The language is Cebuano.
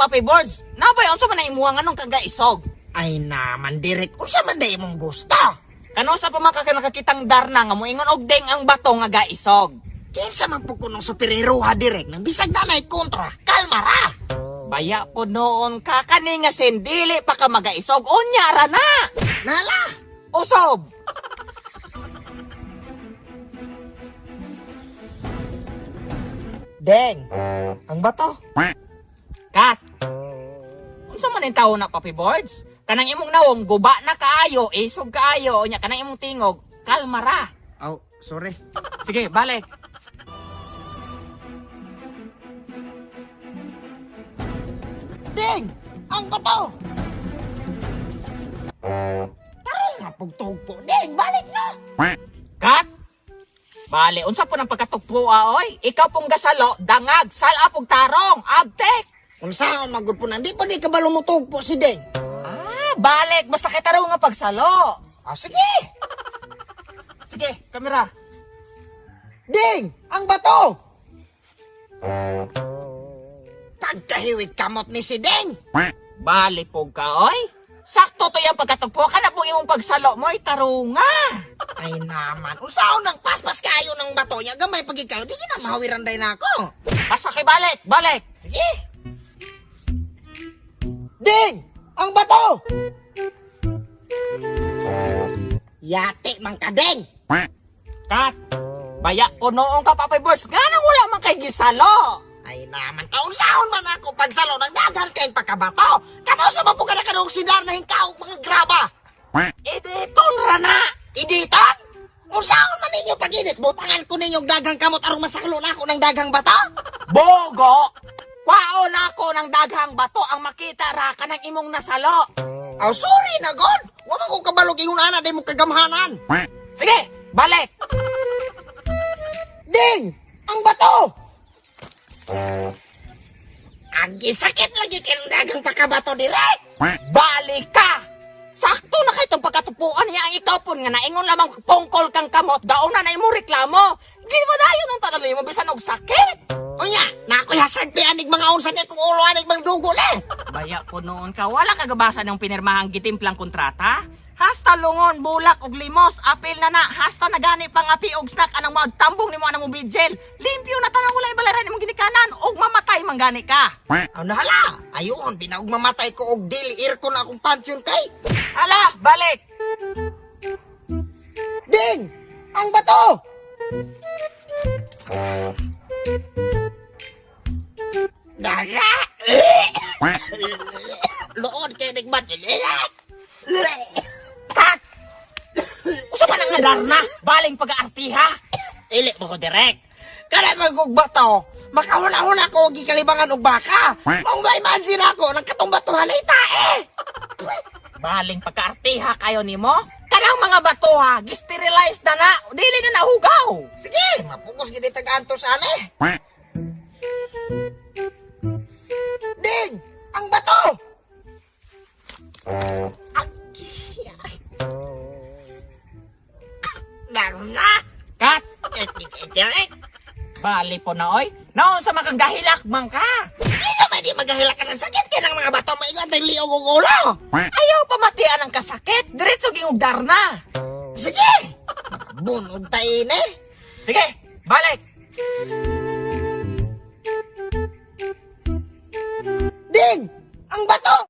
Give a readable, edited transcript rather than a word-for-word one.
Papi Boards. Nabay, unsa man ang imuha nganong kagaisog? Ay naman, direk. Unsa man day imong gusto? Kano sa pa man ka nakakitang darna nga moingon og deng ang bato nga gaisog. Kinsa man pud kunong superhero ha, direk, nang bisag na nay kontra. Kalma ra. Baya po noon ka kani nga sendili pa ka magaisog unya ra na. Nala. Usob. Deng, ang bato. Kat. Unsa man ang tawo na, Papi Boards? Kanang imong nawong guba na kaayo, isog kaayo, unya kanang imong tingog, kalma ra. Oh, sorry. Sige, balik. Deng, ang bato. Tarong nga pugtugpo. Deng, balik na. Kat. Bale, unsa po ng pagkatugpo oy? Ikaw pong gasalo, dangag, sala pong tarong, abtek. Unsaon man gud po nang di pa di kabalo mo tugpo si Deng. Ah, balik, basta kay tarong nga pagsalo. Ah, sige. Sige, kamera. Ding! Ang bato! Pagkahiwig kamot ni si Deng! Bale po ka, oy. Sakto to yung pagkatugpo ka na po imong pagsalo mo, ay tarunga. Ay naman, usaon ng paspas kayo ng bato niya, gamay pagi kayo, di na mahawiran day na ako. Basta kay balik, balik. Sige! Ding! Ang bato! Yate man ka, Deng! Kat. Baya ko noong ka, Papi Boys. Nga nang wala man kay gisalo. Ay naman, kaunsaon man ako pagsalo ng daghan kay pagkabato. Kano sa mapuka na kanong sidar na hingkaw mga graba? Iditon ra na. Iditan? Unsaon man ninyo pag-init? Butangan ko ninyo og daghang kamot aron masaklo na ako ng daghang bato? Bogo! Kwaon ako ng daghang bato ang makita ra ka ng imong nasalo. Aw, sorry na god! Wa man ko kabalog ingon ana day mo kagamhanan. Sige, balik. Ding! Ang bato! Agi sakit lagi kay ng daghang pagkabato direk. Balik ka! Sakto na kay itong pagkatupuan niya ang ikaw po nga naingon lamang pongkol kang kamot, gauna na imo reklamo. Di ba dayon ang tanong mo bisan og sakit? Unya, na ako'y hasard pi anig mga unsa ni kung ulo anig mang dugo na. Baya po noon ka, wala kagabasa ng pinirmahang gitimplang kontrata? Hasta lungon, bulak ug limos, apil na na, hasta nagani pang api og snack anang magtambong nimo anang mobidjel. Limpyo na tanang walay balaran imong ginikanan ug mamatay man gani ka. Aw nahala, ayon binaog mamatay ko og dili aircon akong pansyon kay. Ala, balik. Ding! Ang bato! Dara! Loon kay nigbat. Kat! Usa man ang nadarna, baling pag-aartiha. Ili mo ko direk. Kada magug bato, makahuna-huna ko og gikalibangan og baka. Maong ma-imagine ako nang katong bato halay tae. Baling pagkaartiha kayo nimo? Kanang mga batoha, gisterilize na na, dili na nahugaw. Sige, mapugos gid tag-antos ani. Ding! Ang bato! Darna! Kat! Direk! Bali po na oy. Naon sa makagahilak man ka. Isa may di maghahila ka ng sakit kay ng mga bato maigon tayong liog og ulo. Ayaw pamatian ang kasakit. Diretso gingugdar na. Sige! Bunog tayo eh. Sige, balik. Ding! Ang bato!